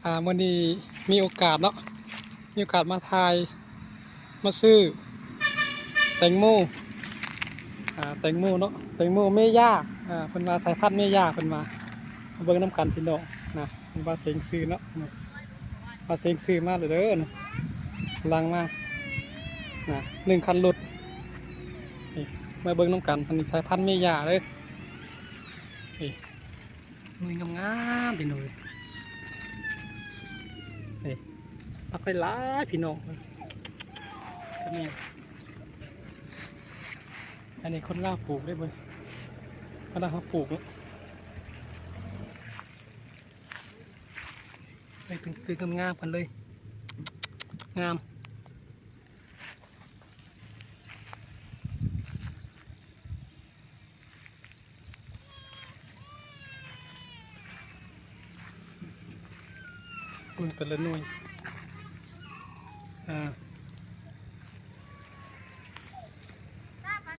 ອ່າ ມື້ນີ້ມີໂອກາດເນາະ ມີໂອກາດມາຖ່າຍ ມາຊື້ແຕງໂມ ອ່າ ແຕງໂມເນາະ ແຕງໂມເມຢາ ອ່າ ເພິ່ນວ່າສາຍພັນເມຢາ ເພິ່ນວ່າ ມາເບິ່ງນຳກັນພີ່ນ້ອງນະ ເພິ່ນວ່າເສັງຊື້ເນາະ ວ່າເສັງຊື້ມາແລ້ວເດີ ກຳລັງມານະ ໜຶ່ງຄັນລົດ ນີ້ ມາເບິ່ງນຳກັນ ອັນນີ້ສາຍພັນເມຢາເດີ ນີ້ ໜ່ວຍງາມໆ ພີ່ນ້ອງເອີຍ ນີ້ ປັກໄວ້ຫຼາຍພີ່ນ້ອງ ອັນນີ້ ອັນນີ້ຄົນລາວປູກເດ້ເບິ່ງ ຄົນລາວເຮົາປູກເນາະ ໄດ້ເປັນຄືງາມໆ ກັນເລີຍ ງາມ. ເບິ່ງແຕ່ລະໜ່ວຍ ອ່າ